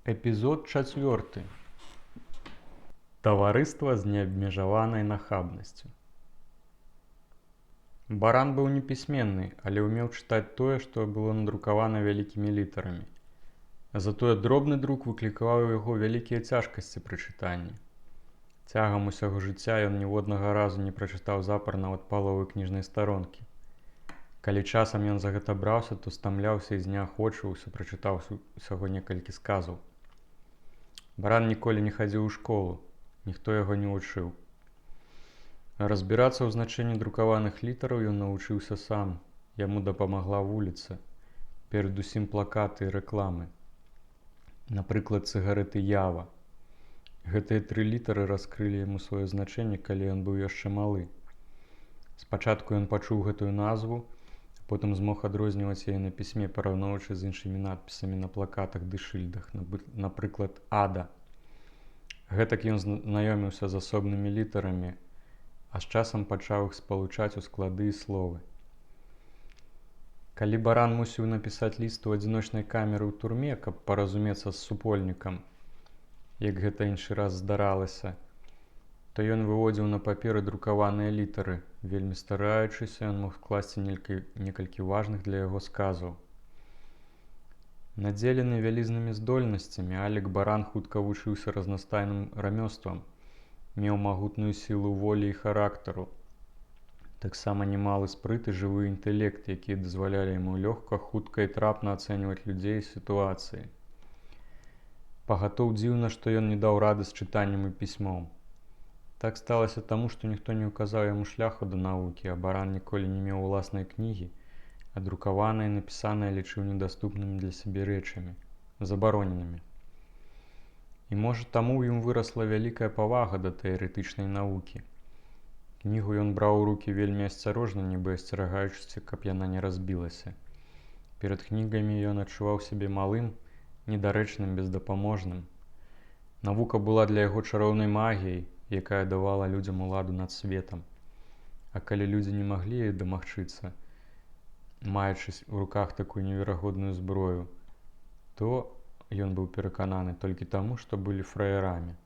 Эпізод чацвёрты. Таварыства з неабмежаванай нахабнасцю. Баран быў непісьменны, але ўмеў чытаць тое, што было надрукавана вялікімі літарамі. Затое дробны друк выклікаў у яго вялікія цяжкасці пры чытанні. Цягам усяго жыцця ён ніводнага разу не прачытаў запар нават паловы кніжнай старонкі. Калі часам ён за гэта браўся, то стамляўся і знеахвочваўся, прачытаўшы ўсяго некалькі сказаў. Баран ніколі не хадзіў у школу, ніхто яго не вучыў. Разбірацца ў значэнні друкаваных літараў ён навучыўся сам, яму дапамагла вуліца, перадусім плакаты і рэкламы. Напрыклад, цыгарэты «Ява». Гэтыя тры літары раскрылі яму сваё значэнне, калі ён быў яшчэ малы. Спачатку ён пачуў гэтую назву, потым змог адрозніваць яе на пісьме, параўноўваючы з іншымі надпісамі на плакатах ды шыльдах, напрыклад, «Ада». Гэтак ён знаёміўся з асобнымі літарамі, а з часам пачаў іх спалучаць у склады і словы. Калі баран мусіў напісаць ліст у адзіночнай камеры ў турме, каб паразумецца з супольнікам, як гэта іншы раз здаралася, то ён выводзіў на паперы друкаваныя літары. Вельмі стараючыся, ён мог скласці некалькі важных для яго сказаў. Надзелены вялізнымі здольнасцямі, Алек Баран хутка вучыўся разнастайным рамёствам, меў магутную сілу волі і характару, таксама немалы спрыт і жывы інтэлект, якія дазвалялі яму лёгка, хутка і трапна ацэньваць людзей і сітуацыі. Пагатоў дзіўна, што ён не даў рады з чытаннем і пісьмом. Так сталася таму, што ніхто не ўказаў яму шляху да навукі, а баран ніколі не меў уласнай кнігі, а друкаванае і напісанае лічыў недаступнымі для сябе рэчамі, забароненымі. І можа, таму ў ім вырасла вялікая павага да тэарэтычнай навукі. Кнігу ён браў у рукі вельмі асцярожна, нібы асцерагаючыся, каб яна не разбілася. Перад кнігамі ён адчуваў сябе малым, недарэчным, бездапаможным. Навука была для яго чароўнай магіяй, якая давала людзям уладу над светам. А калі людзі не маглі яе дамагчыцца, маючы ў руках такую неверагодную зброю, то ён быў перакананы толькі таму, што былі фраерамі.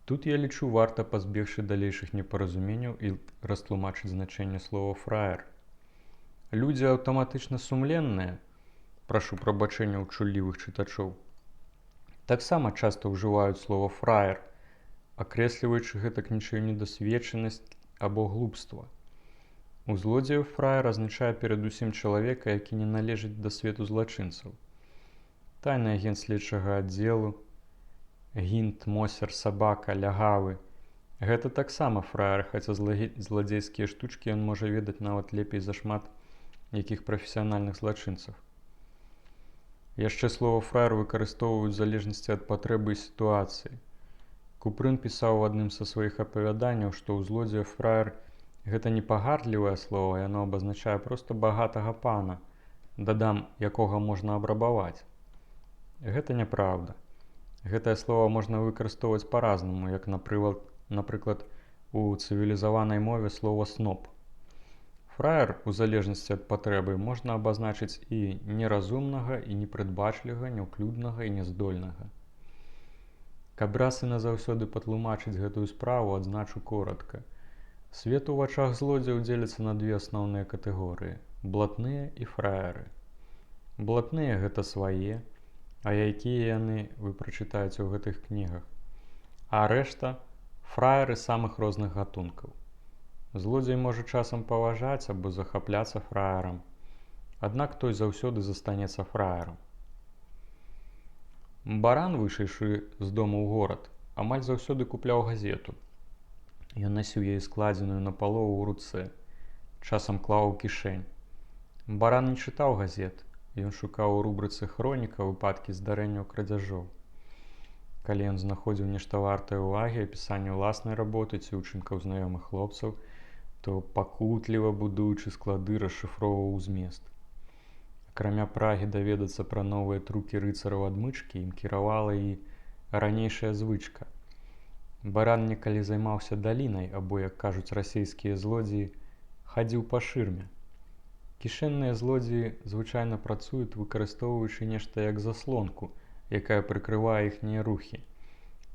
Тут, я лічу, варта пазбегчы далейшых непаразуменняў і растлумачыць значэнне слова фраер. Людзі аўтаматычна сумленныя, прашу прабачэння ў чуллівых чытачоў, таксама часта ўжываюць слова фраер, акрэсліваючы гэтак нічыю недасведчанасць або глупства. У злодзеяў фраер азначае перадусім чалавека, які не належыць да свету злачынцаў. Тайны агент следчага аддзелу, гінт, мосер, сабака, лягавы. Гэта таксама фраер, хаця зладзейскія штучкі ён можа ведаць нават лепей за шмат якіх прафесіянальных злачынцаў. Яшчэ слова фраер выкарыстоўваюць у залежнасці ад патрэбы і сітуацыі. Купрын пісаў у адным са сваіх апавяданняў, што ў злодзея фраер гэта не пагардлівае слово, яно абазначае проста багатага пана, дадам, якога можна абрабаваць. Гэта няпраўда. Гэтае слово можна выкарыстоўваць па-разнаму, як напрыклад, у цывілізаванай мове слова сноб. Фраер, у залежнасці ад патрэбы, можна абазначыць і неразумнага, і непрадбачлівага, няўклюднага і няздольнага. Каб раз і назаўсёды патлумачыць гэтую справу, адзначу коратка. Свет у вачах злодзеяў дзеліцца на две асноўныя катэгорыі: блатныя і фраеры. Блатныя гэта свае, а якія яны, вы прачытаеце ў гэтых кнігах. А рэшта фраеры самых розных гатункаў. Злодзей можа часам паважаць або захапляцца фраерам, аднак той заўсёды застанецца фраерам. Баран, выйшаўшы з дому ў горад, амаль заўсёды купляў газету. Ён насіў яе складзеную напалову ў руцэ, часам клаў у кішэнь. Баран не чытаў газет, ён шукаў у рубрыцы «Хроніка» выпадкі здарэнняў крадзяжоў. Калі ён знаходзіў нешта вартае ўвагі, апісанне ўласнай работы ці ўчынкаў знаёмых хлопцаў, то пакутліва будуючы склады расшыфроўваў змест. Акрамя прагі даведацца пра новыя трукі рыцараў адмычкі, ім кіравала і ранейшая звычка. Баран некалі займаўся далінай або, як кажуць расійскія злодзеі, хадзіў па шырме. Кішэнныя злодзеі звычайна працуюць, выкарыстоўваючы нешта як заслонку, якая прыкрывае іхнія рухі.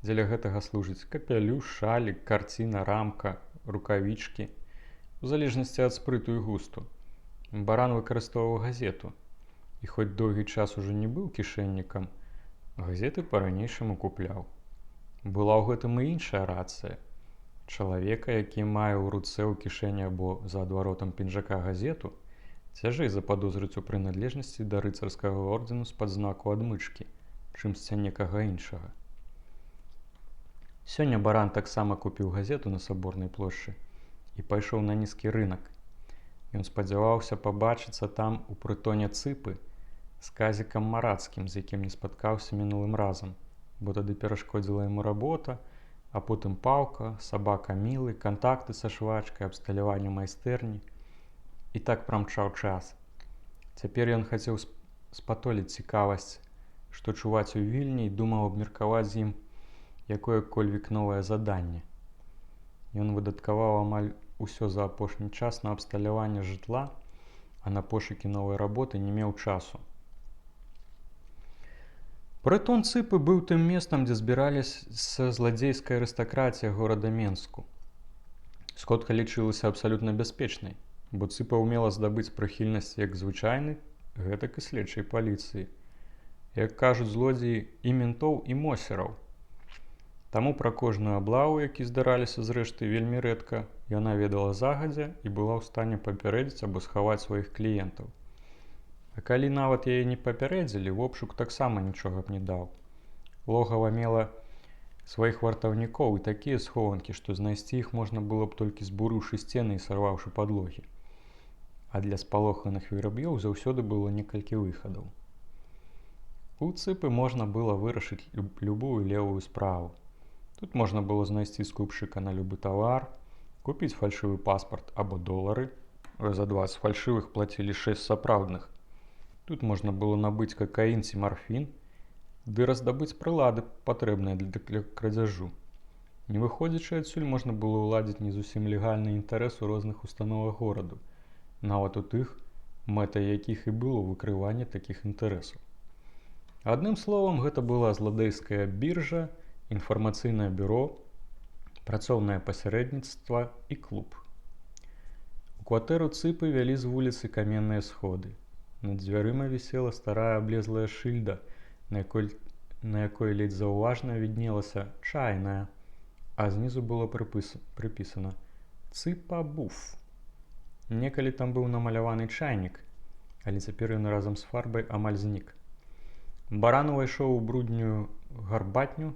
Дзеля гэтага служыць капялюш, шалік, карціна, рамка, рукавічкі, у залежнасці ад спрыту і густу. Баран выкарыстоўваў газету. І хоць доўгі час ужо не быў кішэннікам, газеты па-ранейшаму купляў. Была ў гэтым і іншая рацыя. Чалавека, які мае ў руцэ, ў кішэні або за адваротам пінжака газету, цяжэй западозрыць у прыналежнасці да рыцарскага ордэну з-пад знаку адмычкі, чымсьці некага іншага. Сёння Баран таксама купіў газету на Саборнай плошчы і пайшоў на Нізкі рынак. Ён спадзяваўся пабачыцца там у прытоне Цыпы з Казікам Марацкім, з якім не спаткаўся мінулым разам, бо тады перашкодзіла яму работа, а потым Паўка, сабака Мілы, кантакты са швачкай, абсталяванне майстэрні. І так прамчаў час. Цяпер ён хацеў спатоліць цікавасць, што чуваць у Вільні, і думаў абмеркаваць з ім якое-кольвек новае заданне. Ён выдаткаваў амаль усё за апошні час на абсталяванне жытла, а на пошукі новай работы не меў часу. Прытон Цыпы быў тым местам, дзе збіраліся зладзейская арыстакратія горада Менску. Сходка лічылася абсалютна бяспечнай, бо Цыпа ўмела здабыць прыхільнасць як звычайнай, гэтак і следчай паліцыі. Як кажуць злодзеі, і ментоў, і мосераў. Таму пра кожную аблаву, які здараліся зрэшты вельмі рэдка, яна ведала загадзя і была ў стане папярэдзіць або схаваць сваіх кліентаў. А калі нават яе не папярэдзілі, вобшук таксама нічога б не даў. Логава мела сваіх вартаўнікоў і такія схованкі, што знайсці іх можна было б, толькі збурыўшы сцены і сарваўшы падлогі. А для спалоханых вераб'ёў заўсёды было некалькі выхадаў. У Цыпы можна было вырашыць любую левую справу. Тут можна было знайсці скупшчыка на любы тавар, купіць фальшывы паспарт або долары, за 20 фальшывых плацілі 6 сапраўдных. Тут можна было набыць какаін ці марфін, ды раздабыць прылады, патрэбныя для крадзяжу. Не выходзячы адсюль, можна было ўладзіць не зусім легальны інтарэс у розных установах гораду, нават у тых, мэтай якіх і было выкрыванне такіх інтарэсаў. Адным словам, гэта была зладзейская біржа, інфармацыйнае бюро, працоўнае пасярэдніцтва і клуб. У кватэру Цыпы вялі з вуліцы каменныя сходы. Над дзвярыма вісела старая аблезлая шыльда, на якой ледзь заўважна віднелася «Чайная», а знізу было прыпісана «Цыпа буф». Некалі там быў намаляваны чайнік, але цяпер ён разам з фарбай амаль знік. Баран увайшоў у бруднюю гарбатню,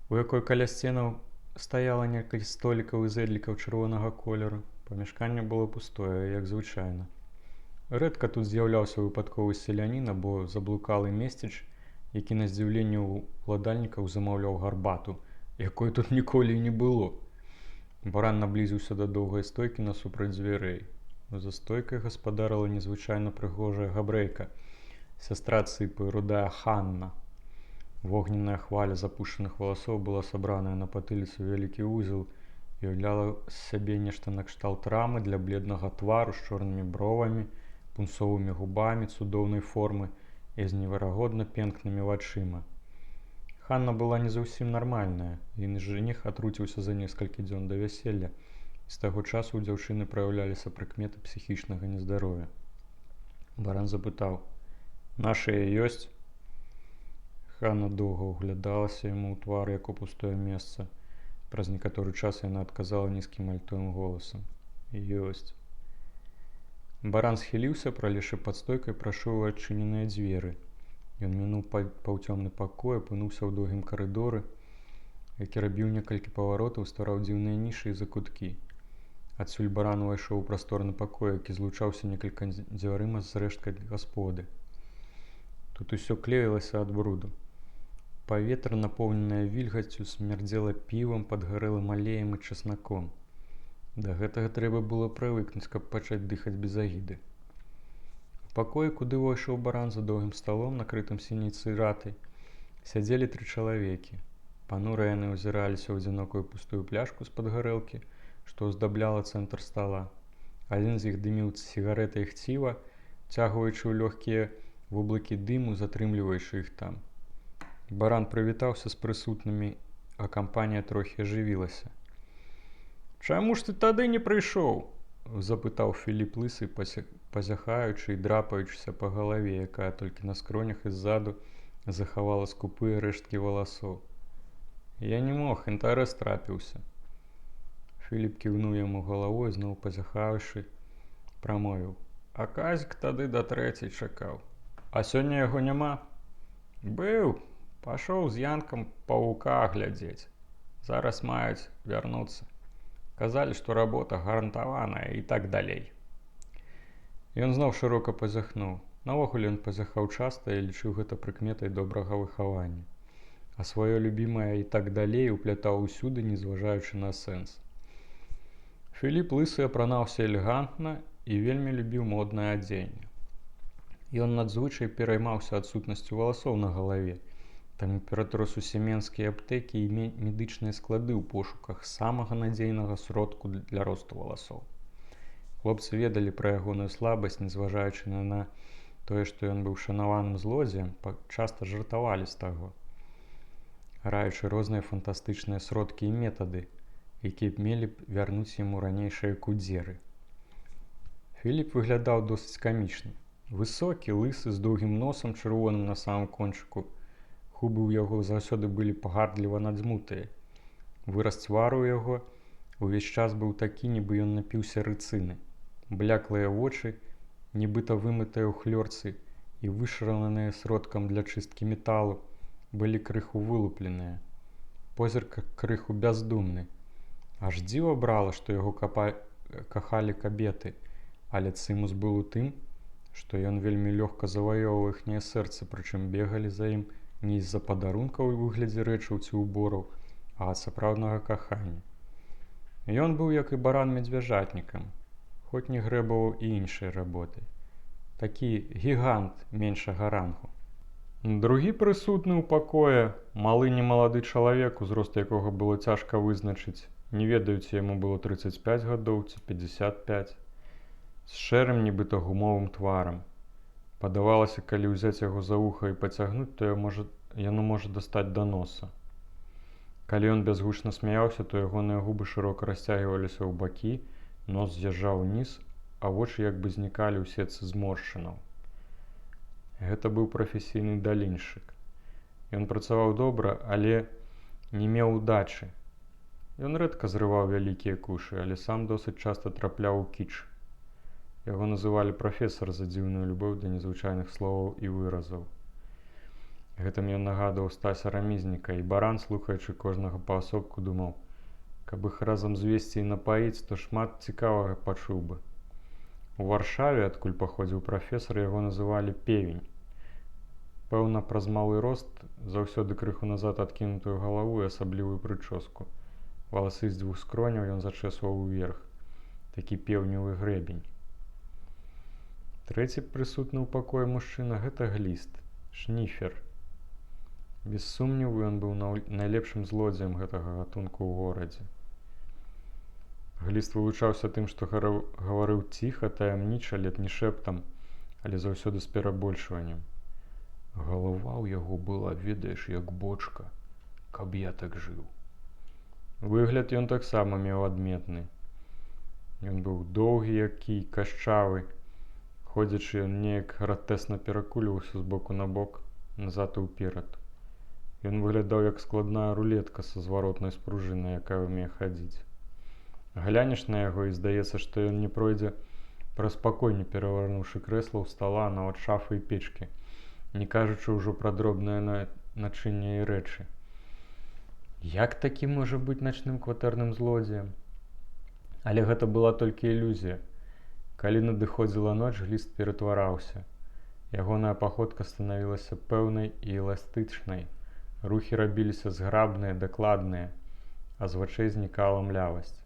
у якой каля сценаў стаяла некалькі столікаў і зэдлікаў чырвонага колеру. Памяшканне было пустое, як звычайна. Рэдка тут з'яўляўся выпадковы селянін або заблукалы месціч, які на здзіўленне ўладальнікаў замаўляў гарбату, якой тут ніколі і не было. Баран наблізіўся да доўгай стойкі насупраць дзвярэй. За стойкай гаспадарыла незвычайна прыгожая габрэйка, сястра Цыпы, рудая Ханна. Вогненная хваля запушаных валасоў была сабраная на патыліцу ў вялікі вузел і уяўляла з сябе нешта накшталт рамы для бледнага твару з чорнымі бровамі, пунсовымі губамі цудоўнай формы і з неверагодна пенкнымі вачыма. Ханна была не зусім нармальная. Ейны жаніх атруціўся за некалькі дзён да вяселля. І з таго часу ў дзяўчыны праяўляліся прыкметы псіхічнага нездароўя. Баран запытаў: «Нашыя ёсць?» Ханна доўга ўглядалася яму ў твар, як у пустое месца. Праз некаторы час яна адказала нізкім альтовым голасам: «Ёсць». Баран схіліўся, пралезшы пад стойкай, прайшоў у адчыненыя дзверы. Ён мінуў паўцёмны пакой, апынуўся ў доўгім карыдоры, які рабіў некалькі паваротаў, ствараў дзіўныя нішы і закуткі. Адсюль баран увайшоў у прасторны пакой, які злучаўся некалькі дзвярыма з рэшткай гасподы. Тут усё клеілася ад бруду. Паветра, напоўненае вільгаццю, смярдзела півам, падгарэлым алеем і часнаком. Да гэтага трэба было прывыкнуць, каб пачаць дыхаць без агіды. У пакоі, куды ўвайшоў баран, за доўгім сталом, накрытым сіняй цыратай, сядзелі тры чалавекі. Панура яны ўзіраліся ў адзінокую пустую пляшку з-пад гарэлкі, што аздабляла цэнтр стала. Адзін з іх дыміў цыгарэтай хціва, уцягваючы ў лёгкія воблакі дыму, затрымліваючы іх там. Баран прывітаўся з прысутнымі, а кампанія трохі ажывілася. «Чаму ж ты тады не прыйшоў?» — запытаў Філіп Лысы, пазяхаючы і драпаючыся па галаве, якая толькі на скронях і ззаду захавала скупыя рэшткі валасоў. «Я не мог, інтарэс трапіўся». Філіп кіўнуў яму галавой, зноў пазяхаўшы, прамовіў: «А Казік тады да 3-й чакаў. А сёння яго няма?» «Быў, пашоў з Янкам павука глядзець. Зараз маюць вярнуцца. Казалі, што работа гарантаваная і так далей». Ён зноў шырока пазяхнуў. Наогул ён пазяхаў часта і лічыў гэта прыкметай добрага выхавання. А сваё любімае «і так далей» уплятаў усюды, не зважаючы на сэнс. Філіп Лысы апранаўся элегантна і вельмі любіў моднае адзенне. Ён надзвычай пераймаўся адсутнасцю валасоў на галаве, таму ператрос усе менскія аптэкі і медычныя склады ў пошуках самага надзейнага сродку для росту валасоў. Хлопцы ведалі пра ягоную слабасць, незважаючы на тое, што ён быў шанаваным злодзеем, часта жартавалі з таго, раючы розныя фантастычныя сродкі і метады, якія б мелі б вярнуць яму ранейшыя кудзеры. Філіп выглядаў досыць камічна. Высокі, лысы, з доўгім носам, чырвоным на самым кончыку. Губы ў яго заўсёды былі пагардліва надзьмутыя. Выраз твару ў яго увесь час быў такі, нібы ён напіўся рыцыны. Бляклыя вочы, нібыта вымытыя ў хлёрцы і вышараныя сродкам для чысткі металу, былі крыху вылупленыя. Позірк крыху бяздумны. Аж дзіва брала, што яго кахалі кабеты, але цымус быў у тым, што ён вельмі лёгка заваёўваў іхняе сэрца, прычым бегалі за ім не з-за падарункаў у выглядзе рэчаў ці убораў, а ад сапраўднага кахання. Ён быў, як і Баран, медвяжатнікам, хоць не грэбаваў і іншай работай. Такі гігант меншага рангу. Другі прысутны ў пакоі, малы немалады чалавек, узрост якога было цяжка вызначыць, не ведаю, ці яму было 35 гадоў ці 55, з шэрым, нібыта гумовым тварам. Падавалася, калі ўзяць яго за вуха і пацягнуць, то яно можа дастаць да носа. Калі ён бязгучна смяяўся, то ягоныя губы шырока расцягваліся ў бакі, нос з'язджаў уніз, а вочы як бы знікалі ў сетцы зморшчынаў. Гэта быў прафесійны даліншчык. Ён працаваў добра, але не меў удачы. Ён рэдка зрываў вялікія кушы, але сам досыць часта трапляў у кіч. Яго называлі прафесар за дзіўную любоў да незвычайных словаў і выразаў. Гэтым ён нагадваў Стася Рамізніка, і Баран, слухаючы кожнага паасобку, думаў: каб іх разам звесці і напаіць, то шмат цікавага пачуў бы. У Варшаве, адкуль паходзіў прафесар, яго называлі певень. Пэўна, праз малы рост, заўсёды крыху назад адкінутую галаву і асаблівую прычоску. Валасы з дзвюх скроняў ён зачэсваў уверх. Такі пеўневы грэбень. Трэці прысутны ў пакоі мужчына — гэта Гліст, шніфер. Без сумневу, ён быў найлепшым злодзеем гэтага гатунку ў горадзе. Гліст вылучаўся тым, што гаварыў ціха, таямніча, ледзь не шэптам, але заўсёды з перабольшваннем. Галава ў яго была, ведаеш, як бочка, каб я так жыў. Выгляд ён таксама меў адметны. Ён быў доўгі, які кашчавы. Ходзячы, ён неяк гратэсна перакульваўся з боку на бок, назад і ўперад. Ён выглядаў як складная рулетка са зваротнай спружынай, якая ўмее хадзіць. Глянеш на яго, і здаецца, што ён не пройдзе праз пакой, не пераварнуўшы крэслаў, стала, нават шафы і печкі, не кажучы ўжо пра дробнае начынне і рэчы. Як такі можа быць начным кватэрным злодзеем? Але гэта была толькі ілюзія. Калі надыходзіла ноч, Гліст ператвараўся. Ягоная паходка станавілася пэўнай і эластычнай. Рухі рабіліся зграбныя, дакладныя, а з вачэй знікала млявасць.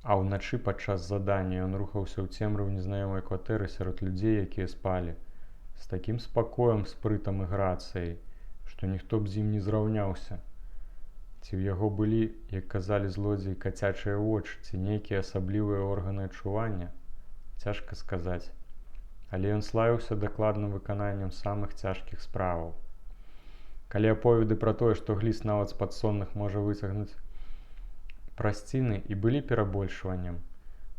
А ўначы падчас задання ён рухаўся ў цемры ў незнаёмай кватэры сярод людзей, якія спалі, з такім спакоем, спрытам і грацыяй, што ніхто б з ім не зраўняўся. Ці ў яго былі, як казалі злодзеі, кацячыя вочы, ці нейкія асаблівыя органы адчування, цяжка сказаць. Але ён славіўся дакладным выкананнем самых цяжкіх справаў. Калі аповеды пра тое, што гліст нават з-пад сонных можа выцягнуць прасціны, і былі перабольшваннем,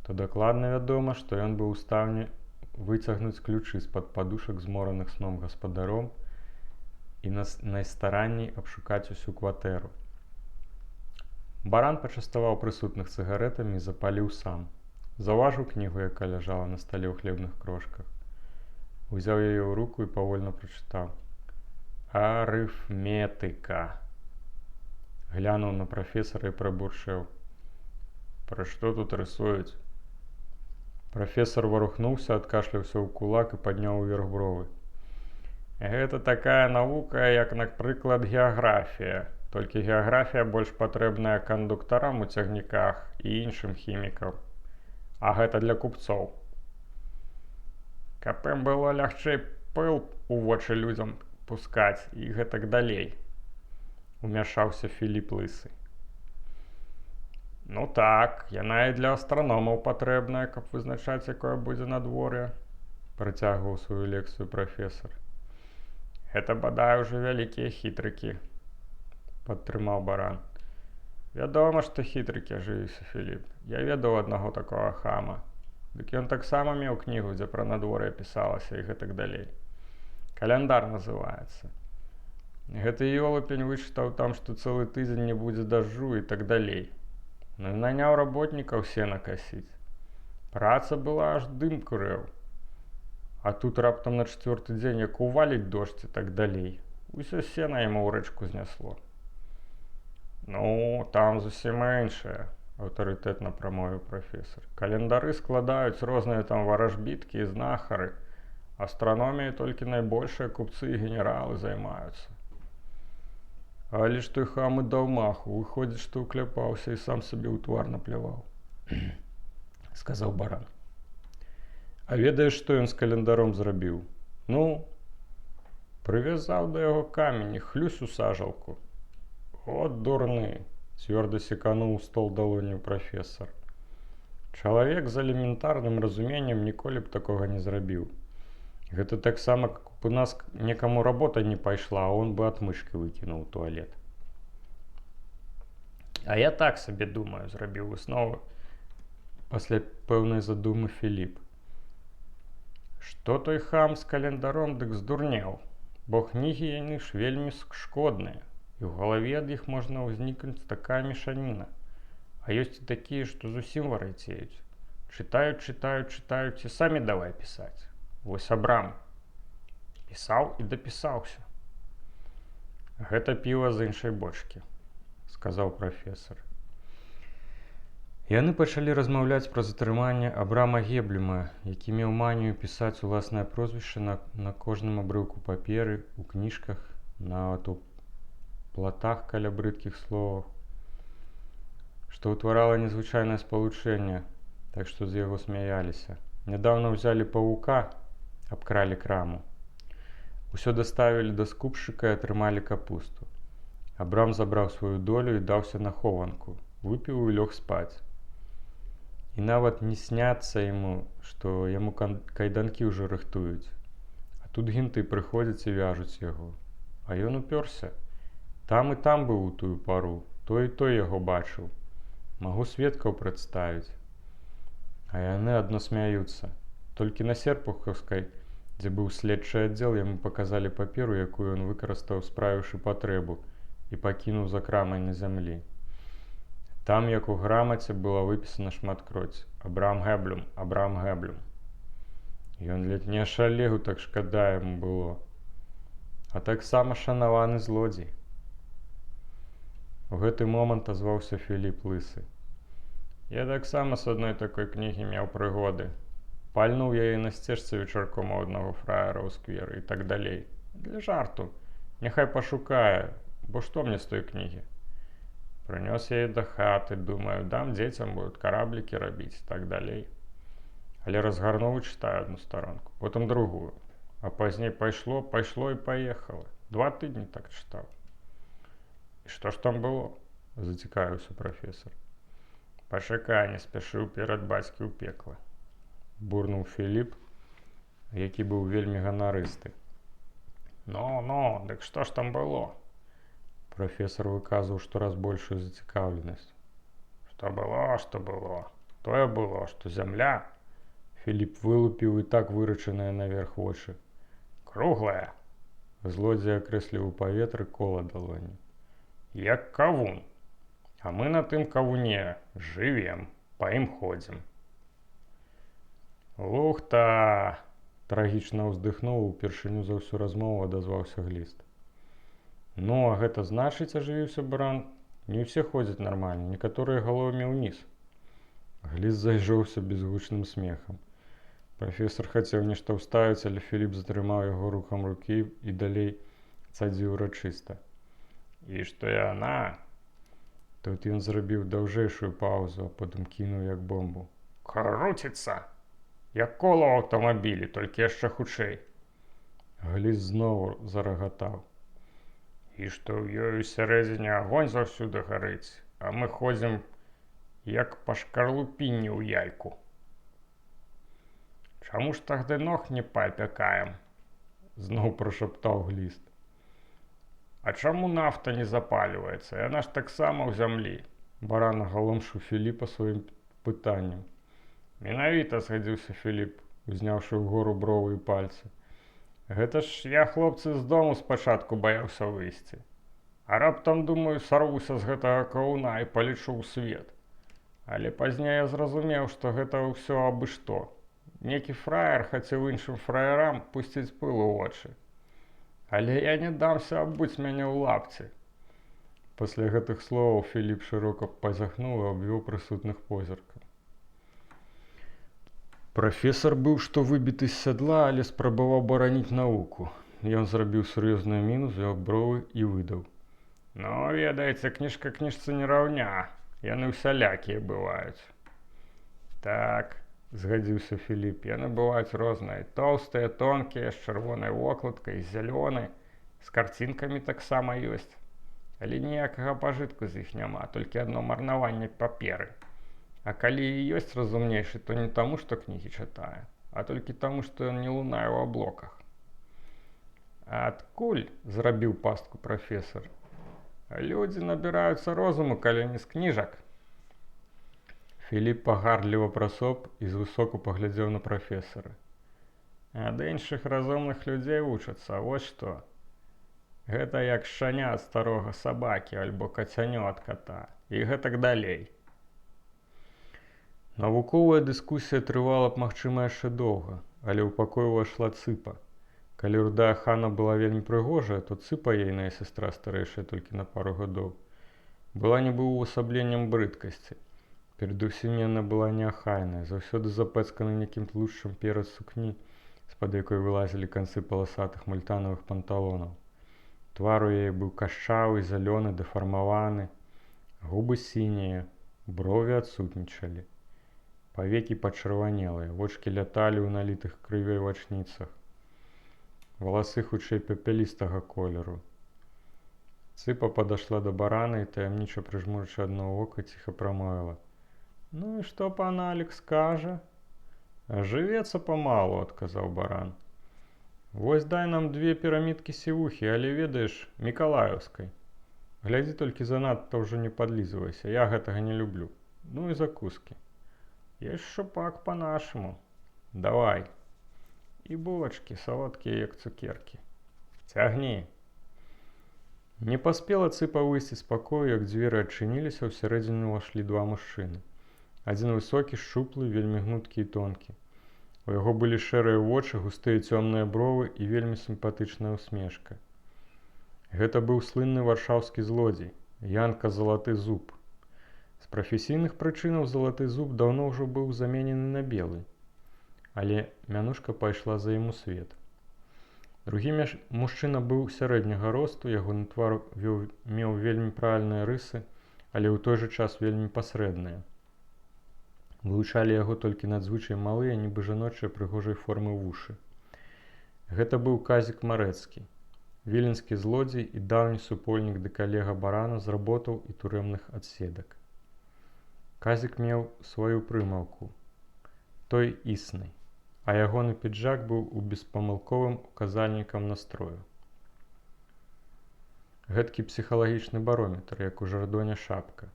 то дакладна вядома, што ён быў у стане выцягнуць ключы з-пад падушак змораных сном гаспадаром і найстаранней абшукаць усю кватэру. Баран пачаставаў прысутных цыгарэтамі і запаліў сам. Заўважыў кнігу, якая ляжала на стале ў хлебных крошках. Узяў яе ў руку і павольна прачытаў. Арыфметыка. Глянуў на прафесара і прабурчэў: «Пра што тут рысуюць?» Прафесар варухнуўся, адкашляўся ў кулак і падняў уверх бровы. «Гэта такая навука, як, напрыклад, геаграфія. Толькі геаграфія больш патрэбная кандуктарам у цягніках і іншым хімікам. А гэта для купцоў. Каб ім было лягчэй пыл у вочы людзям пускаць і гэтак далей», — умяшаўся Філіп Лысы. «Ну так, яна і для астраномаў патрэбная, каб вызначаць, якое будзе надвор'е», — працягваў сваю лекцыю прафесар. «Гэта бадай ужо вялікія хітрыкі», — падтрымаў Баран. «Вядома, што хітрыкі, — ажывіўся Філіп. «Я ведаў аднаго такога хама. Дык ён таксама меў кнігу, дзе пра надвор'е пісалася і гэтак далей. Каляндар называецца. Гэты ёлупень вычытаў там, што цэлы тыдзень не будзе дажджу і так далей. Ну і наняў работнікаў сена касіць. Праца была, аж дым курэў. А тут раптам на чацвёрты дзень як уваліць дождж і так далей. Усё сена яму ў рэчку знясло». «Ну, там зусім іншае, — аўтарытэтна прамовіў прафесар. — Календары складаюць розныя там варажбіткі і знахары. Астраноміяй толькі найбольшыя купцы і генералы займаюцца». «Але ж той хам і даў маху, выходзіць, што ўкляпаўся і сам сабе ў твар напляваў», — сказаў Баран. «А ведаеш, што ён з календаром зрабіў?» «Ну?» «Прывязаў да яго камень і хлюсь у сажалку». «От дурны!» — цвёрда секануў стол далонню прафесар. «Чалавек з элементарным разуменнем ніколі б такога не зрабіў. Гэта таксама, как у нас некаму работа не пайшла, а он бы отмычки выкінуў у туалет». «А я так сабе думаю, — зрабіў выснову пасля пэўнай задумы Філіп, — што той хам з календаром дык здурнеў, бо кнігі яны ж вельмі шкодныя, і ў галаве ад іх можна ўзнікнуць такая мешаніна. А ёсць і такія, што зусім вар'яцеюць. Чытаюць, чытаюць, чытаюць і самі давай пісаць. Вось Абрам. Пісаў і дапісаўся». «Гэта піва з іншай бочкі», — сказаў прафесар. Яны пачалі размаўляць пра затрыманне Абрама Геблюма, які меў манію пісаць уласнае прозвішча на кожным абрыўку паперы, у кніжках, нават у платах каля брыдкіх словаў, што ўтварала незвычайнае спалучэнне, так што з яго смяяліся. Нядаўна ўзялі павука, абкралі краму. Усё даставілі да скупшчыка і атрымалі капусту. Абрам забраў сваю долю і даўся на хованку, выпіў і лёг спаць. І нават не сняцца яму, што яму кайданкі ўжо рыхтуюць. А тут генты прыходзяць і вяжуць яго. А ён уперся. Там і там быў у тую пару, той і той яго бачыў. Магу сведкаў прадставіць. А яны адно смяюцца. Толькі на Серпухаўскай, дзе быў следчы аддзел, яму паказалі паперу, якую ён выкарыстаў, справіўшы патрэбу, і пакінуў за крамай на зямлі. Там, як у грамаце, было выпісана шматкроць: Абрам Гэблюм, Абрам Гэблюм. Ён ледзь не ашалеў, так шкада яму было. А таксама шанаваны злодзей». У гэты момант азваўся Філіп Лысы. «Я таксама з адной такой кнігі меў прыгоды. Пальнуў яе на сцежцы вечарком у аднаго фраера ў скверы і так далей. Для жарту. Няхай пашукае, бо што мне з той кнігі? Прынёс яе да хаты, думаю, дам дзецям, будут караблікі рабіць і так далей. Але разгарнуў і чытаю одну старонку, потым другую. А пазней пайшло, пайшло і паехала. 2 тыдні так чытаў. І што ж там было?» Зацікавіўся прафесар. Пачакай, не спяшы ўперад бацькі ў пекла. Бурнуў Філіп, які быў вельмі ганарысты. Ну, ну, дык што ж там было? Прафесар выказваў штораз большую зацікаўленасць. Што было, што было? Тое было, што зямля. Філіп вылупіў і так вырачаныя наверх вочы. Круглая. Злодзей акрэсліў у паветры кола далонню. Як кавун. А мы на тым кавуне жывем, па ім ходзім. Лухта! Трагічна ўздыхнуў, упершыню за ўсю размову адазваўся Гліст. Ну, а гэта значыць, ажывіўся баран, не ўсе ходзяць нармальна, некаторыя галовамі ўніз. Гліст зайшоўся безгучным смехам. Прафесар хацеў нешта ўставіць, але Філіп затрымаў яго рухам рукі і далей цадзіў урачыста. І што яна? Тут ён зрабіў даўжэйшую паўзу, а потым кінуў як бомбу. Круціцца! Як кола ў аўтамабілі, толькі яшчэ хутчэй. Гліст зноў зарагатаў. І што ў ёй у сярэдзіне агонь заўсёды гарыць, а мы ходзім як па шкарлупінні ў яйку. Чаму ж тагды ног не паапякаем? Зноў прашаптаў Гліст. А чаму нафта не запальваецца? Яна ж таксама ў зямлі. Баран агаломшыў Філіпа сваім пытаннем. Менавіта, згадзіўся Філіп, узняўшы ўгору бровы і пальцы. Гэта ж я, хлопцы, з дому спачатку баяўся выйсці. А раптам, думаю, сарвуся з гэтага каўна і палечу ў свет. Але пазней я зразумеў, што гэта ўсё абы што. Некі фраер хацеў іншым фраерам пусціць пыл у вочы. Але я не дамся абуць мяне ў лапці. Пасля гэтых словаў Філіп шырока пазяхнуў і абвёў прысутных позіркам. Прафесар быў што выбіты з сядла, але спрабаваў бараніць навуку. Ён зрабіў сур'ёзную міну, узвёў бровы і выдаў. Ну, ведаеце, кніжка кніжцы не раўня. Яны ўсялякія бываюць. Так, згадзіўся Філіп, яны бываюць розныя, тоўстыя, тонкія, з чырвонай вокладкай, з зялёнай, з карцінкамі таксама ёсць. Але ніякага пажытку з іх няма, толькі адно марнаванне паперы. А калі і ёсць разумнейшы, то не таму, што кнігі чытае, а толькі таму, што ён не лунае ў аблоках. А адкуль, зрабіў пастку прафесар? Людзі набіраюцца розуму, калі не з кніжак. Філіп пагардліва прасоп і звысоку паглядзеў на прафесара. Ад іншых разумных людзей вучацца, вось што. Гэта як шчаня ад старога сабакі альбо кацянё ад ката і гэтак далей. Навуковая дыскусія трывала б, магчыма, яшчэ доўга, але ў пакой увайшла Цыпа. Калі рудая Хана была вельмі прыгожая, то Цыпа, ейная сестра, старэйшая толькі на пару гадоў, была нібы ўвасабленнем брыдкасці. Перадусім яна была неахайная, заўсёды запэцкана нейкім тлушчам перад сукні, з-пад якой вылазілі канцы паласатых мультанавых панталонаў. Твар у яе быў кашчавы, зялёны, дэфармаваны, губы сінія, брові адсутнічалі. Павекі пачырванелыя, вочкі ляталі ў налітых крывёй вачніцах. Валасы хутчэй пепялістага колеру. Цыпа падышла да барана і, таямніча прыжмурыўшы адно вока, ціха прамовіла: «Ну і што пан Алекс кажа?» «Жывецца памалу», адказаў баран. «Вось дай нам две пірамідкі сівухі, але ведаеш, мікалаеўскай. Глядзі толькі занадта ўжо не падлізвайся, я гэтага не люблю. Ну і закускі. Есть шчупак по-нашаму. Давай. І булачкі салодкія, як цукеркі. Цягні». Не паспела Цыпа выйсці з пакою, як дзверы адчыніліся, ў сярэдзіну ўвайшлі два мужчыны. Адзін высокі, шчуплы, вельмі гнуткі і тонкі. У яго былі шэрыя вочы, густыя цёмныя бровы і вельмі сімпатычная усмешка. Гэта быў слынны варшаўскі злодзей, Янка Залаты Зуб. З прафесійных прычынаў Залаты Зуб даўно ўжо быў заменены на белы, але мянушка пайшла за ім у свет. Другі мужчына быў сярэдняга росту, ягоны твар меў вельмі правільныя рысы, але ў той жа час вельмі пасрэдныя. Вылучалі яго толькі надзвычай малыя, нібы жаночыя, прыгожай формы вушы. Гэта быў Казік Марэцкі, Віленскі злодзей і даўні супольнік ды калега Барана з работаў і турэмных адседак. Казік меў сваю прымаўку: той існы, а ягоны піджак быў у беспамылковым указальнікам настрою. Гэткі псіхалагічны барометр, як у жардоне шапка,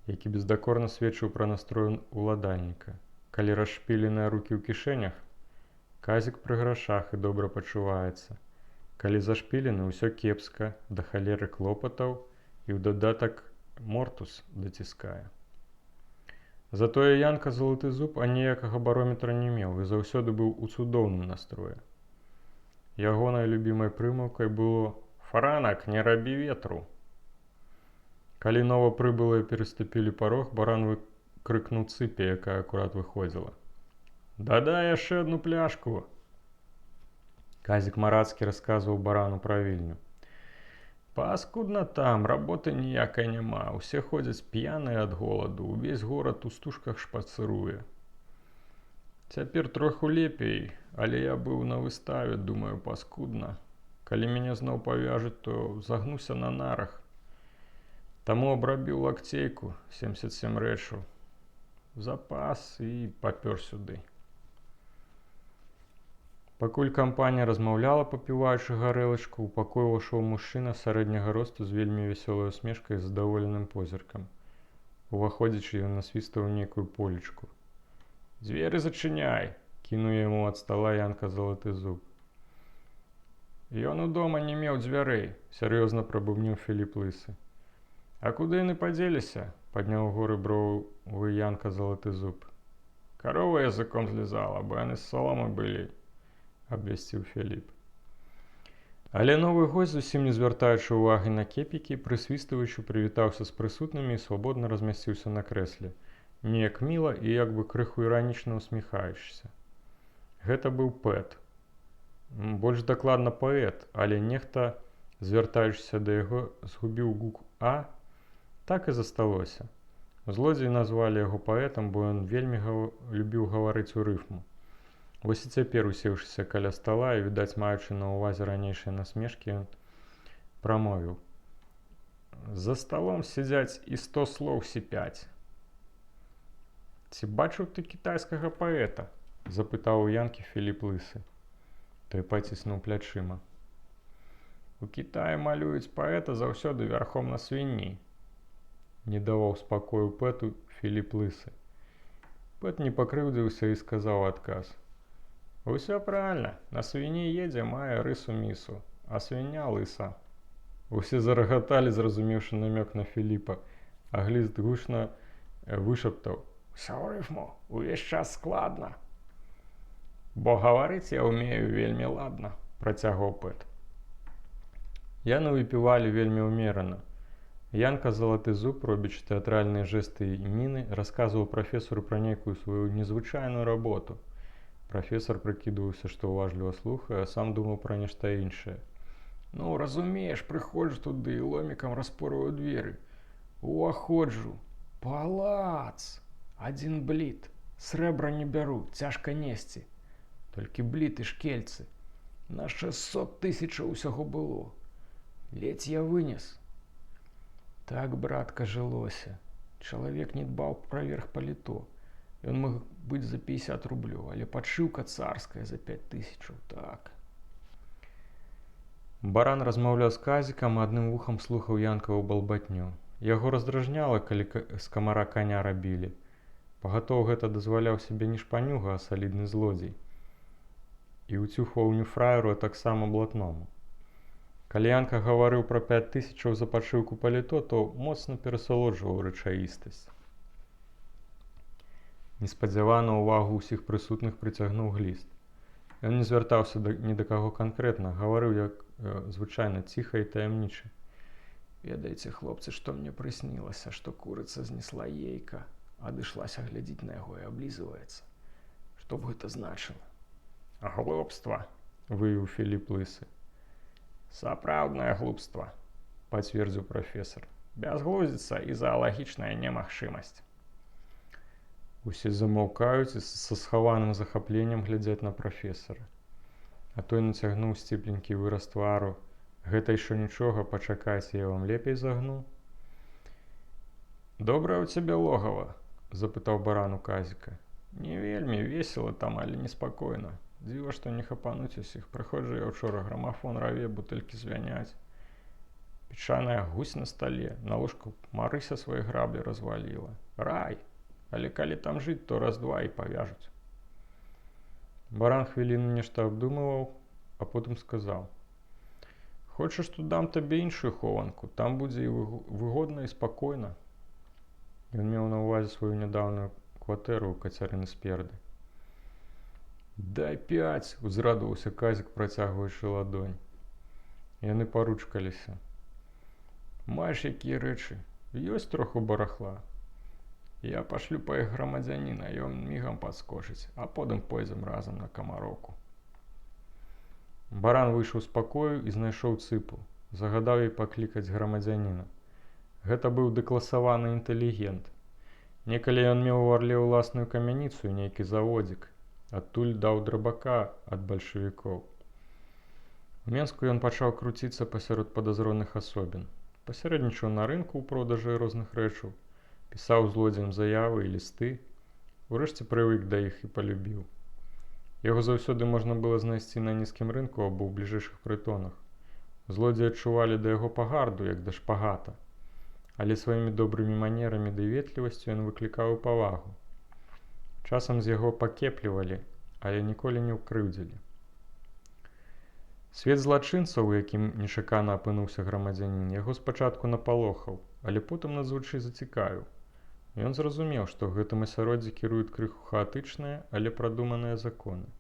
які бездакорна сведчыў пра настрой уладальніка. Калі расшпіленыя рукі ў кішэнях, Казік пры грашах і добра пачуваецца. Калі зашпілены, ўсё кепска, да халеры клопатаў і ў дадатак мортус даціскае. Затое Янка Залаты Зуб аніякага барометра не меў і заўсёды быў у цудоўным настроі. Ягонай любімай прымаўкай было: «Франак, не рабі ветру». Калі новапрыбылыя пераступілі парог, Баран выкрыкнуў Цыпе, якая акурат выходзіла: «Дадай яшчэ одну пляшку». Казік Марацкі расказваў Барану пра Вільню. Паскудна там, работы ніякай няма, усе ходзяць п'яныя ад голаду, увесь горад у стужках шпацыруе. Цяпер троху лепей, але я быў на выставе, думаю, паскудна. Калі мяне зноў павяжуць, то загнуся на нарах. Таму абрабіў лакцейку, 77 рэчаў. Запас і папёр сюды. Пакуль кампанія размаўляла, папіваючы гарэлачку, у пакой увайшоў мужчына сярэдняга росту з вельмі вясёлай усмешкай і задаволеным позіркам. Уваходзячы, ён насвіставаў нейкую полечку. «Дзверы зачыняй!» — кінуў яму ад стала Янка Залаты Зуб. «Ён удома не меў дзвярэй», — сур'ёзна прабубніў Філіп Лысы. «А куды яны падзеліся?» — падняў угоры бровы Янка Залаты Зуб. «Карова языком злізала, бо яны з соламы былі», — абвясціў Філіп. Але новы госць, зусім не звяртаючы ўвагі на кепікі, прысвіставаючы прывітаўся з прысутнымі і свабодна размясціўся на крэсле, неяк міла і як бы крыху іранічна усміхаючыся. Гэта быў Пэт. Больш дакладна паэт, але нехта, звяртаючыся да яго, згубіў гук «а», так і засталося. Злодзеі назвалі яго паэтам, бо ён вельмі любіў гаварыць у рыфму. Вось і цяпер, усеўшыся каля стала і, відаць, маючы на ўвазе ранейшыя насмешкі, ён прамовіў: «За сталом сядзяць і сто слоў сіпяць». «Ці бачыў ты кітайскага паэта?» — запытаў у Янкі Філіп Лысы. Той паціснуў плячыма. «У Кітаі малююць паэта заўсёды вярхом на свінні», — не даваў спакою Пэту Філіп Лысы. Пэт не пакрыўдзіўся і сказаў у адказ: «Усё правильно, на свині едзе, мае рысу місу, а свіння лыса». Усе зарагаталі, зразумеўшы намёк на Філіпа, а Гліст гучна вышаптаў: «Усё ў рыфму, увесь час складна». «Бо гаварыць я ўмею вельмі ладна», — працягваў Пэт. Яны выпівалі вельмі ўмерана. Янка Залаты Зуб, робячы тэатральныя жэсты і міны, расказваў прафесару пра нейкую сваю незвычайную работу. Прафесар прыкідваўся, што ўважліва слухае, а сам думаў пра нешта іншае. «Ну, разумееш, прыходжу туды і ломікам распорваю дзверы. Уваходжу. Палац! Адзін бліт. Срэбра не бяру, цяжка несці. Толькі бліты, шкельцы. На 600 тысячаў усяго было. Ледзь я вынес. Так, братка, жылося. Чалавек не дбаў пра верх паліто. Ён мог быць за 50 рублёў, але падшыўка царская за 5 тысячаў, так». Баран размаўляў з Казікам, а адным вухам слухаў Янкаву балбатню. Яго раздражняла, калі з камара каня рабілі. Пагатоў гэта дазваляў сабе не шпанюга, а салідны злодзей. І ўцюхваў не фраеру, а таксама блатному. Калі Янка гаварыў пра 5000 за падшыўку паліто, то моцна перасалоджваў рэчаістасць. Неспадзявана ўвагу ўсіх прысутных прыцягнуў Гліст. Ён не звяртаўся ні да каго канкрэтна, гаварыў, як звычайна, ціха і таямніча. «Ведаеце, хлопцы, што мне прыснілася, што курыца знесла ейка, адышлася, глядзіць на яго і аблізваецца. Што б гэта значыла?» «Глупства», — выявіў Філіп Лысы. «Сапраўднае глупства», — пацвердзіў прафесар. «Бязглуздзіца і заалагічная немагчымасць». Усе замаўкаюць і са схаваным захапленнем глядзяць на прафесара. А той нацягнуў сціпленькі выраз твару. Гэта яшчэ нічога, пачакайце, я вам лепей загну. Добрае ў цябе логава? — запытаў Баран у Казіка. Не вельмі весела там, але неспакойна. Дзіва, што не хапануць усіх. Прыходжу я учора, грамафон раве, бутэлькі звяняць. Печаная гусь на стале, на ложку Марыся свае граблі разваліла. Рай, але калі там жыць, то раз-два і павяжуць. Баран хвіліну нешта абдумываў, а потым сказаў: « Хочаш, то дам табе іншую хованку, там будзе і выгодна, і спакойна. Ён меў на ўвазе сваю нядаўную кватэру ў Кацярыны Сперды. Дай пяць, узрадаваўся Казік, працягваючы ладонь. Яны паручкаліся. Маеш якія рэчы? Ёсць троху барахла. Я пашлю па іх грамадзяніна, ён мігам падскочыць, а потым пойдзем разам на Камароўку. Баран выйшаў з пакою і знайшоў Цыпу, загадаў ёй паклікаць грамадзяніна. Гэта быў дэкласаваны інтэлігент. Некалі ён меў у Арле ўласную камяніцу і нейкі заводзік, адтуль даў драбака ад бальшавікоў. У Менску ён пачаў круціцца пасярод падазроных асобін. Пасярэднічаў на рынку ў продажы розных рэчаў, пісаў злодзеям заявы і лісты, урэшце прывык да іх і палюбіў. Яго заўсёды можна было знайсці на нізкім рынку або ў бліжэйшых прытонах. Злодзеі адчувалі да яго пагарду, як да шпагата. Але сваімі добрымі манерамі ды ветлівасцю ён выклікаў павагу. Часам з яго пакеплівалі, але ніколі не ўкрыўдзілі. Свет злачынцаў, у якім нечакана апынуўся грамадзянін, яго спачатку напалохаў, але потым надзвычай зацікавіў. Ён зразумеў, што ў гэтым асяроддзі кіруюць крыху хаатычныя, але прадуманыя законы.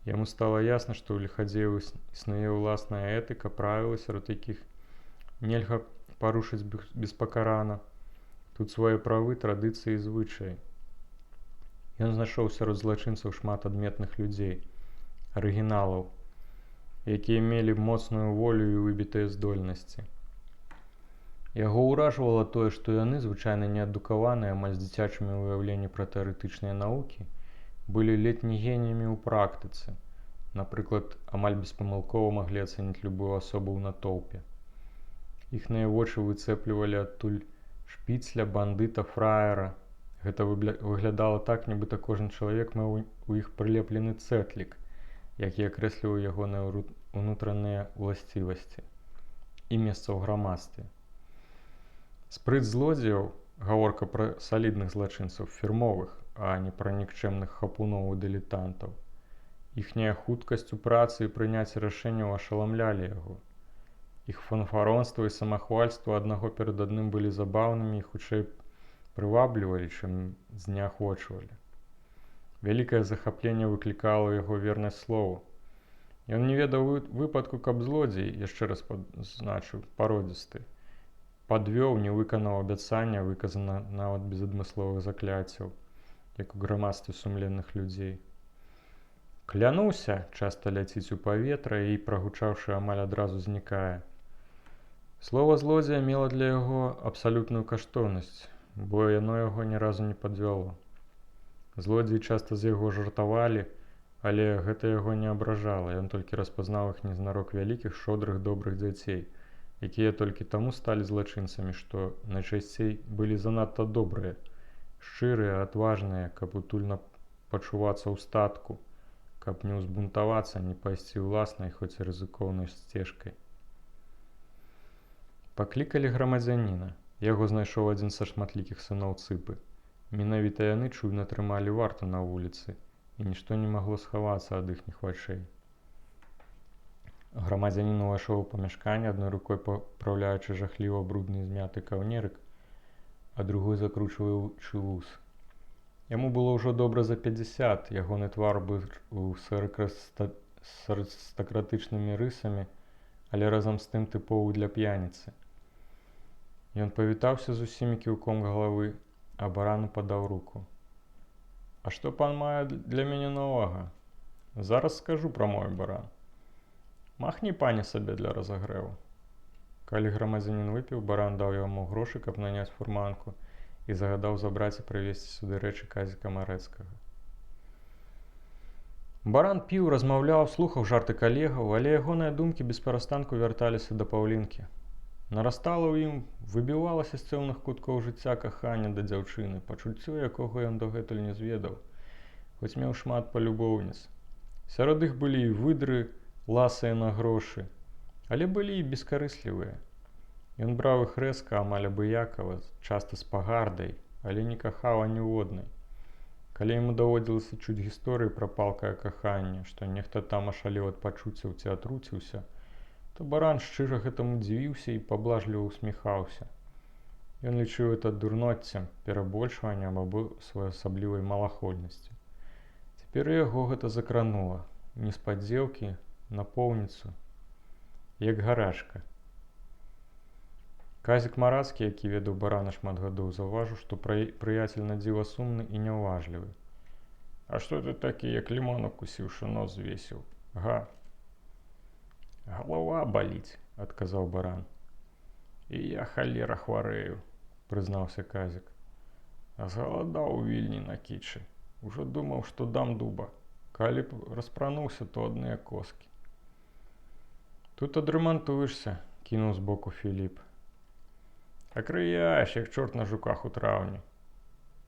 Яму стала ясна, што ў ліхадзеяў існуе ўласная этыка, правілы, сярод якіх нельга парушыць беспакарана. Тут свае правы, традыцыі і звычаі. Ён знайшоў сярод злачынцаў шмат адметных людзей, арыгіналаў, якія мелі моцную волю і выбітыя здольнасці. Яго ўражвала тое, што яны, звычайна неадукаваныя, амаль з дзіцячымі ўяўленні пра тэарэтычныя навукі, былі ледзь не геніямі ў практыцы. Напрыклад, амаль беспамылкова маглі ацаніць любую асобу ў натоўпе. Іхныя вочы выцэплівалі адтуль шпіцля, бандыта, фраера. Гэта выглядала так, нібыта кожны чалавек меў у іх прылеплены цэтлік, які акрэсліваў ягоныя ўнутраныя ўласцівасці і месца ў грамадстве. Спрыт злодзеяў, гаворка пра салідных злачынцаў, фірмовых, а не пра нікчэмных хапуноў і дылетантаў. Іхняя хуткасць у працы і прыняцце рашэнняў ашаламлялі яго. Іх фанфаронства і самахвальства аднаго перад адным былі забаўнымі і хутчэй прываблівалі, чым знеахвочвалі. Вялікае захапленне выклікала яго вернасць слову. Ён не ведаў выпадку, каб злодзей, яшчэ раз пазначыў, пародзісты, падвёў, не выканаў абяцання, выказана нават без адмысловых закляццяў, як у грамадстве сумленных людзей. Клянуся, часта ляціць у паветра і, прагучаўшы, амаль адразу знікае. Слова злодзея мела для яго абсалютную каштоўнасць, бо яно яго ні разу не падвяло. Злодзеі часта з яго жартавалі, але гэта яго не абражала, ён толькі распазнаў іх незнарок вялікіх, шчодрых, добрых дзяцей, якія толькі таму сталі злачынцамі, што найчасцей былі занадта добрыя, шчырыя, адважныя, каб утульна пачувацца ў статку, каб не ўзбунтавацца, не пайсці ўласнай, хоць і рызыкоўнай сцежкай. Паклікалі грамадзяніна. Яго знайшоў адзін са шматлікіх сыноў Цыпы. Менавіта яны чуйна трымалі варту на вуліцы, і нішто не магло схавацца ад іхніх вачэй. Грамадзянін увайшоў у памяшканне, адной рукой папраўляючы жахліва брудны змяты каўнерык, а другой закручваючы вус. Яму было ўжо добра за 50, ягоны твар быў з арыстакратычнымі рысамі, але разам з тым тыповы для п'яніцы. Ён павітаўся з усімі кіўком галавы, а Барану падаў руку. А што пан мае для мяне новага? Зараз скажу, прамовіў Баран. Махні, пане, сабе для разагрэву. Калі грамадзянін выпіў, Баран даў яму грошы, каб наняць фурманку, і загадаў забраць і прывезці сюды рэчы Казіка Марэцкага. Баран піў, размаўляў, слухаў жарты калегаў, але ягоныя думкі бесперастанку вярталіся да Паўлінкі. Нарастала ў ім, выбівалася з цёмных куткоў жыцця каханне да дзяўчыны, пачуццё, якога ён дагэтуль не зведаў, хоць меў шмат палюбоўніц. Сярод іх былі і выдры, ласыя на грошы, але былі і бескарыслівыя. Ён браў іх рэзка, амаль абыякава, часта з пагардай, але не кахаў аніводнай. Калі яму даводзілася чуць гісторыі пра палкае каханне, што нехта там ашалеў ад пачуццяў ці атруціўся, то Баран шчыра гэтаму дзівіўся і паблажліва усміхаўся. Ён лічыў это дурноццем, перабольшваннем або своеасаблівай малахольнасцю. Цяпер яго гэта закранула, неспадзеўкі, напоўніцу, як гарачка. Казік Марацкі, які ведаў Барана шмат гадоў, заўважыў, што прыяцель надзіва сумны і няўважлівы. «А што ты такі, як лімон укусіўшы, нос звесіў? Га?» «Галава баліць», — адказаў Баран. «І я, халера, хварэю», — прызнаўся Казік. «Згаладаў у Вільні на кічы. Ужо думаў, што дам дуба. Калі б распрануўся, то адныя коскі». «Тут адрамантуешся», — кінуў збоку Філіп. «Акрыяеш, як чорт на жуках у траўні»,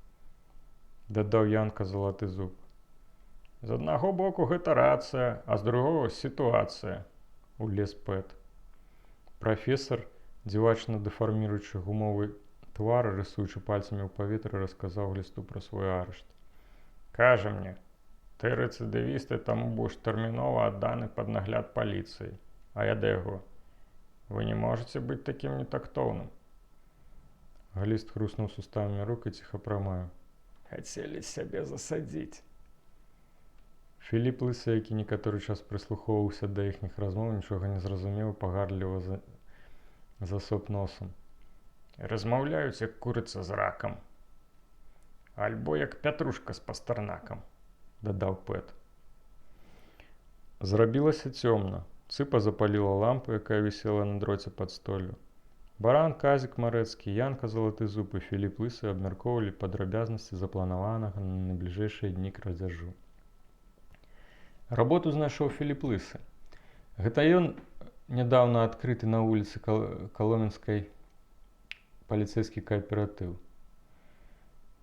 — дадаў Янка Залаты Зуб. «З аднаго боку, гэта рацыя, а з другого сітуацыя», — улез Пэт. Прафесар, дзівачна дэфарміруючы гумовы твар, рысуючы пальцамі ў паветры, расказаў Глісту пра свой арышт. «Кажа мне: ты рэцыдывіст, і таму будзеш тэрмінова адданы пад нагляд паліцыі. А я да яго: вы не можаце быць такім нетактоўным». Гліст хруснуў суставамі рук і ціха прамовіў: «Хацелі сябе засадзіць». Філіп Лысы, які некаторы час прыслухоўваўся да іхніх размоў, нічога не зразумеў, пагардліва засоп носам. «Размаўляюць, як курыца з ракам. Альбо як пятрушка з пастарнакам», — дадаў Пэт. Зрабілася цёмна. Цыпа запаліла лампу, якая вісела на дроце пад столлю. Баран, Казік Марэцкі, Янка Залаты Зуб і Філіп Лысы абмяркоўвалі падрабязнасці запланаванага на найбліжэйшыя дні крадзяжу. Работу знайшоў Філіп Лысы. Гэта ён нядаўна адкрыты на вуліцы Каломенскай паліцэйскі кааператыў.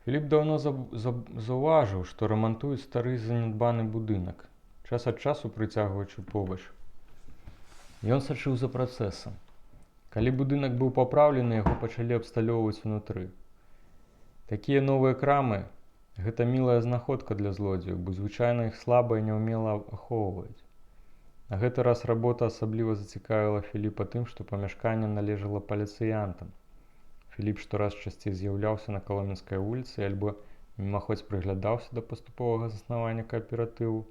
Філіп даўно заўважыў, што рамантуюць стары занядбаны будынак, час ад часу прыцягваючы побач. Ён сачыў за працэсам. Калі будынак быў папраўлены, яго пачалі абсталёўваць унутры. Такія новыя крамы — гэта мілая знаходка для злодзеяў, бо звычайна іх слаба і няўмела ахоўваюць. На гэты раз работа асабліва зацікавіла Філіпа тым, што памяшканне належала паліцыянтам. Філіп штораз часцей з'яўляўся на Каломенскай вуліцы і альбо мімаходзь прыглядаўся да паступовага заснавання кааператыву,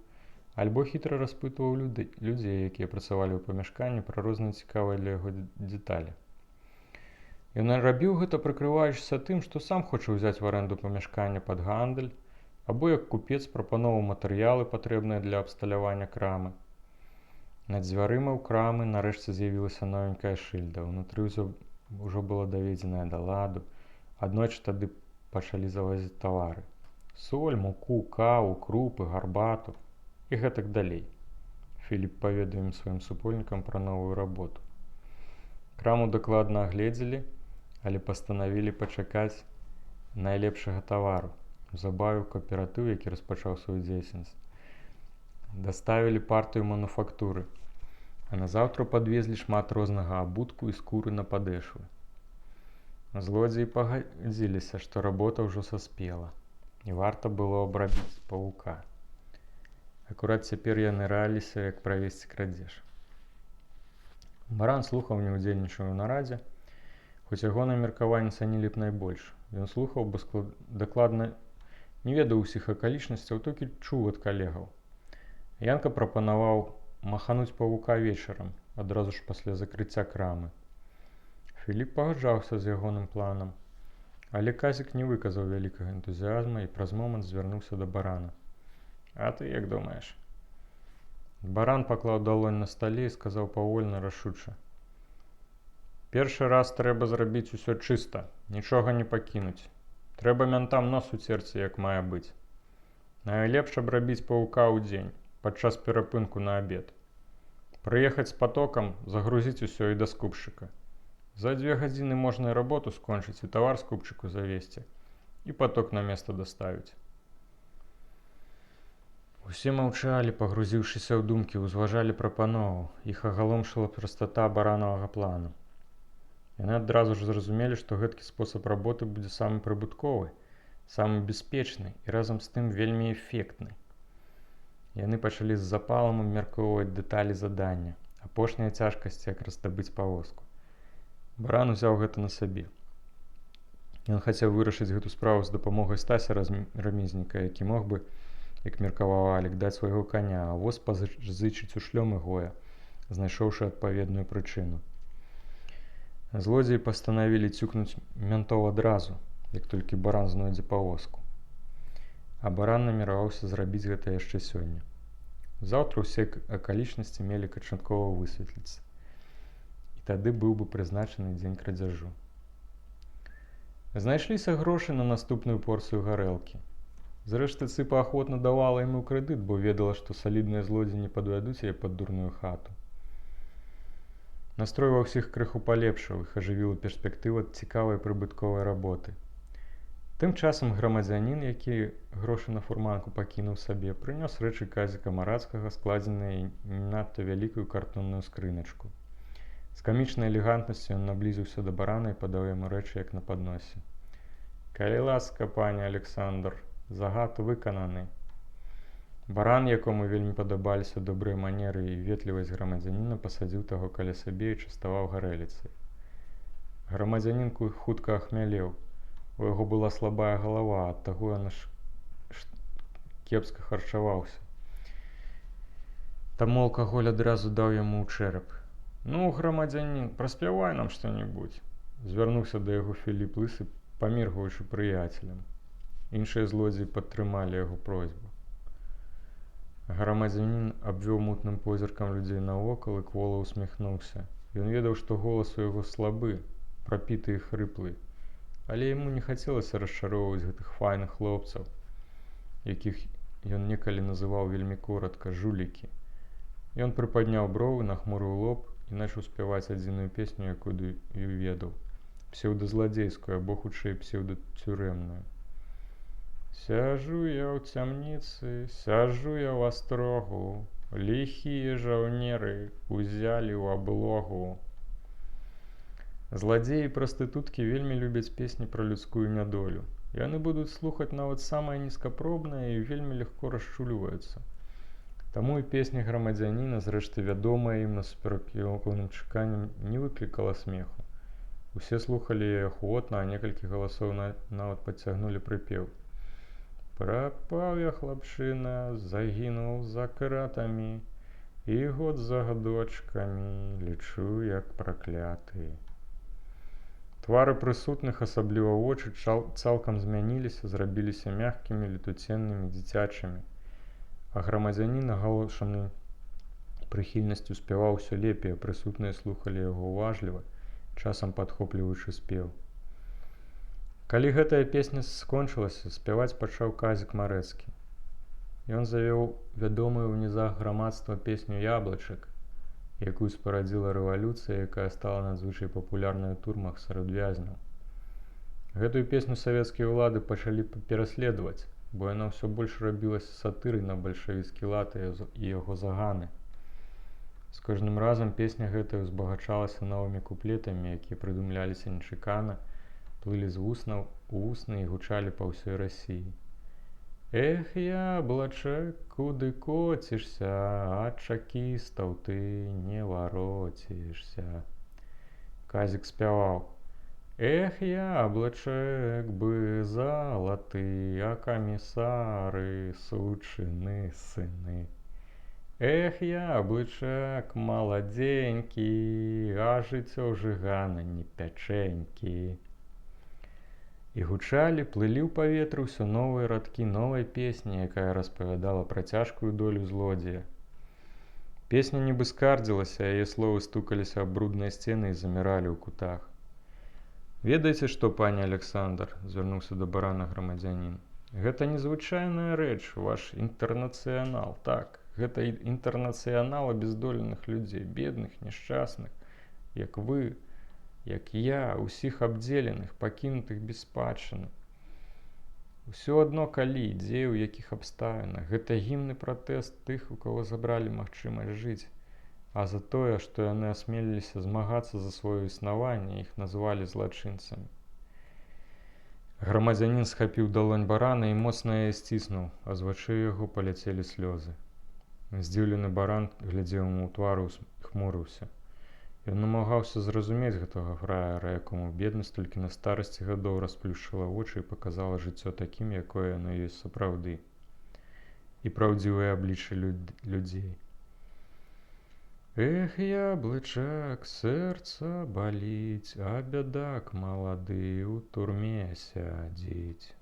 альбо хітра распытваў людзей, якія працавалі ў памяшканні, пра розныя цікавыя для яго дэталі. Ён рабіў гэта, прыкрываючыся тым, што сам хоча ўзяць в арэнду памяшканне пад гандаль, або як купец прапановаў матэрыялы, патрэбныя для абсталявання крамы. Над дзвярыма ў крамы нарэшце з'явілася новенькая шыльда. Унутры ўсё ўжо было даведзенае да ладу. Аднойчы тады пачалі завозіць тавары: соль, муку, каву, крупы, гарбату і гэтак далей. Філіп паведаміў сваім супольнікам пра новую работу. Краму дакладна агледзелі, але пастанавілі пачакаць найлепшага тавару. Забавіў кааператыў, які распачаў сваю дзейнасць, даставілі партыю мануфактуры, а назаўтра падвезлі шмат рознага абутку і скуры на падэшвы. Злодзеі пагадзіліся, што работа ўжо саспела, і варта было абрабіць павука. Акурат цяпер яны раіліся, як правесці крадзеж. Баран слухаў, не ўдзельнічаў у нарадзе, хоць ягонае меркаванне цанілі б найбольш. Ён слухаў, бо дакладна не ведаў усіх акалічнасцяў, толькі чуў ад калегаў. Янка прапанаваў махануць павука вечарам, адразу ж пасля закрыцця крамы. Філіп пагаджаўся з ягоным планам, але Казік не выказаў вялікага энтузіазма і праз момант звярнуўся да Барана. «А ты як думаеш?» Баран паклаў далонь на стале і сказаў павольна, рашуча: «Першы раз трэба зрабіць усё чыста, нічога не пакінуць. Трэба мянтам нос уцерці, як мае быць. Найлепш абрабіць павука ў дзень, падчас перапынку на абед. Прыехаць з патокам, загрузіць усё і да скупшчыка. За 2 гадзіны можна і работу скончыць, і тавар скупчыку завесці, і паток на место даставіць. Усе маўчалі, пагрузіўшыся ў думкі, узважалі прапанову. Іх агаломшыла прастата Баранавага плану. Яны адразу ж зразумелі, што гэткі спосаб работы будзе самы прыбытковы, самы бяспечны і разам з тым вельмі эфектны. Яны пачалі з запалам абмяркоўваць дэталі задання. Апошняя цяжкасць — як раздабыць павозку. Баран узяў гэта на сабе. Ён хацеў вырашыць гэту справу з дапамогай Стася Рамізніка, які мог бы, як меркаваў Алік, даць свайго каня, а воз пазычыць у Шлёмы Гоя, знайшоўшы адпаведную прычыну. Злодзеі пастанавілі цюкнуць мянтоў адразу, як толькі Баран знойдзе павозку. А Баран намерваўся зрабіць гэта яшчэ сёння. Заўтра ўсе акалічнасці мелі канчаткова высветліцца. І тады быў бы прызначаны дзень крадзяжу. Знайшліся грошы на наступную порцыю гарэлкі. Зрэшты, Цыпа ахвотна давала яму крэдыт, бо ведала, што салідныя злодзеі не падвядуць яе пад дурную хату. Настрой ва ўсіх крыху палепшаў, іх ажывіла перспектыва цікавай прыбытковай работы. Тым часам грамадзянін, які грошы на фурманку пакінуў сабе, прынёс рэчы Казіка Марацкага, складзеныя не надта вялікую картонную скрыначку. З камічнай элегантнасцю ён наблізіўся да Барана і падаў яму рэчы, як на падносе. «Калі ласка, пане Александр, загад выкананы». Баран, якому вельмі падабаліся добрыя манеры і ветлівасць грамадзяніна, пасадзіў таго каля сабе і частаваў гарэліцай. Грамадзянін хутка ахмялеў. У яго была слабая галава, ад таго ён кепска харчаваўся. Таму алкаголь адразу даў яму ў чэрап. «Ну, грамадзянін, праспявай нам што-небудзь», — звярнуўся да яго Філіп Лысы, паміргваючы прыяцелям. Іншыя злодзеі падтрымалі яго просьбу. Грамадзянін абвёў мутным позіркам людзей навокал і квола усміхнуўся. Ён ведаў, што голас у яго слабы, прапіты і хрыплы, але яму не хацелася расчароўваць гэтых файных хлопцаў, якіх ён некалі называў вельмі коратка «жулікі». Ён прыпадняў бровы, нахмурыў лоб і начаў спяваць адзіную песню, якую ведаў, псеўдазладзейскую або хутчэй псеўдацюрэмную. Сяжу я ў цямніцы, сяжу я ў астрогу, ліхія жаўнеры узялі ў аблогу. Зладзеі і прастытуткі вельмі любяць песні пра людскую нядолю. Яны будуць слухаць нават самае нізкапробнае і вельмі лёгка расчульваюцца. Таму і песня грамадзяніна, зрэшты вядомая ім насуперак ягоным чаканням, не выклікала смеху. Усе слухалі яе ахвотна, а некалькі галасоў нават падцягнулі прыпеў. Прапаў я, хлапчына, загінуў за кратамі, і год за гадочкамі лічу, як пракляты. Твары прысутных, асабліва вочы, цалкам змяніліся, зрабіліся мяккімі, летуценнымі, дзіцячымі. А грамадзянін, агалошаны прыхільнасцю, спяваў усё лепей, а прысутныя слухалі яго уважліва, часам падхопліваючы спеў. Калі гэтая песня скончылася, спяваць пачаў Казік Марэцкі. Ён завёў вядомую ў нізах грамадства песню «Яблычак», якую спарадзіла рэвалюцыя, якая стала надзвычай папулярнай у турмах сярод вязняў. Гэтую песню савецкія ўлады пачалі пераследаваць, бо яна ўсё больш рабілася сатырай на бальшавіцкі лад і яго заганы. З кожным разам песня гэтая ўзбагачалася новымі куплетамі, якія прыдумляліся нечакана, плылі з вуснаў у вусны і гучалі па ўсёй Расіі. Эх, яблычак, куды коцішся, ад чакістаў ты не вароцішся. Казік спяваў: Эх, яблычак бы залаты, а камісары, сучыны сыны. Эх, яблычак маладзенькі, а жыццё жыгана не пячэнькі. І гучалі, плылі ў паветры ўсё новыя радкі новай песні, якая распавядала пра цяжкую долю злодзея. Песня нібы скардзілася, яе словы стукаліся аб брудныя сцены і заміралі ў кутах. «Ведаеце што, пане Александр, — звярнуўся да Барана грамадзянін. — Гэта незвычайная рэч, ваш інтэрнацыянал, так. Гэта інтэрнацыянал абездоленых людзей, бедных, няшчасных, як вы, як я, усіх абдзеленых, пакінутых без спадчыны. Усё адно калі, дзе, ў якіх абставінах. Гэта гімн і пратэст тых, у каго забралі магчымасць жыць. А за тое, што яны асмеліліся змагацца за сваё існаванне, іх назвалі злачынцамі. Грамадзянін схапіў далонь барана і моцна яе сціснуў, а з вачэй яго паляцелі слёзы. Здзіўлены баран глядзеў яму ў твар і хмурыўся. Ён намагаўся зразумець гэтага фраера, якому беднасць толькі на старасці гадоў расплюшчыла вочы і паказала жыццё такім, якое яно ёсць сапраўды, і праўдзівыя абліччы людзей. Эх, яблычак, сэрца баліць, а бядак малады ў турме сядзіць.